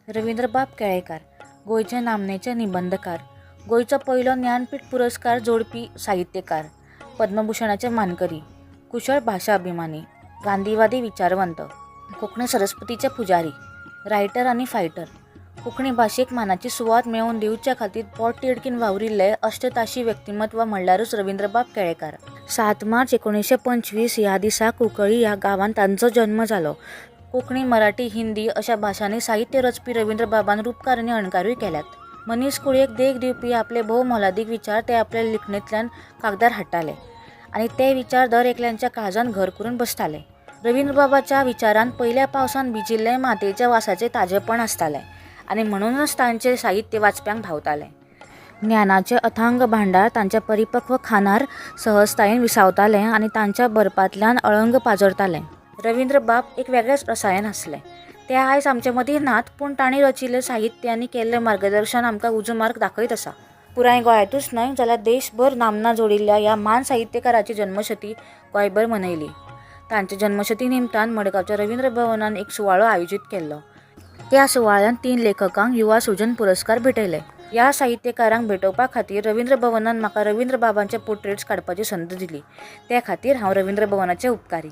रवींद्रबाब केळेकार, गोंयचे नामनेचे निबंदकार, गोंयचो पयलो ज्ञानपीठ पुरस्कार जोडपी साहित्यकार, पद्मभूषणाचे मानकरी, कुशळ भाशा अभिमानी, गांधीवादी विचारवंत, कोंकणी सरस्पतीचे पुजारी, रायटर आनी फायटर, कोंकणी भाशेक मानाची सुवात मेळोवन दिवचे खातीर पोटतिडकीन वावरिल्ले अश्टताशी व्यक्तिमत्व म्हणल्यारूच रवींद्रबाब केळेकार. 7 मार्च 1925 ह्या दिसा कुंकळी ह्या गांवांत तांचो जल्म जालो. कोंकणी, मराठी, हिंदी अशा भाशांनी साहित्य रचपी रवींद्रबाबान रुपकार आनी अणकारूय केल्यात. मनीस कुळयेक देख दिवपी आपले भोव मोलादीक विचार ते आपल्या लिखणेंतल्यान कागदार हाडटाले आनी ते विचार दर एकल्यांच्या काळजांत घर करून बसताले. रवींद्रबाबाच्या विचारांत पयल्या पावसान भिजिल्ले मातयेच्या वासाचें ताजेपण आसतालें आनी म्हणूनच तांचें साहित्य वाचप्यांक भावतालें. ज्ञानाचें अथांग भांडार तांच्या परिपक्व खानार सहजतायेन विसावतालें आनी तांच्या बरपांतल्यान अळंग पाजरतालें. रवींद्रबाब एक वेगळेच रसायन आसले. ते आयज आमचे मदीं नात, पूण तांणी रचिल्लें साहित्य आनी केल्लें मार्गदर्शन आमकां उजू मार्ग दाखयत आसा. पुराय गोंयांतूच न्हय जाल्यार देशभर नामना जोडिल्ल्या ह्या म्हान साहित्यकाराची जल्मशती गोंयभर मनयली. तांच्या जल्मशती निमतान मडगांवच्या रवींद्र भवनान एक सुवाळो आयोजीत केल्लो. त्या सुवाळ्यांत 3 लेखकांक युवा सृजन पुरस्कार भेटयले. ह्या साहित्यकारांक भेटोवपा खातीर रवींद्र भवनान म्हाका रवींद्रबाबांचे पोर्ट्रेट्स काडपाची संद दिली. ते खातीर हांव रवींद्र भवनाचें उपकारी.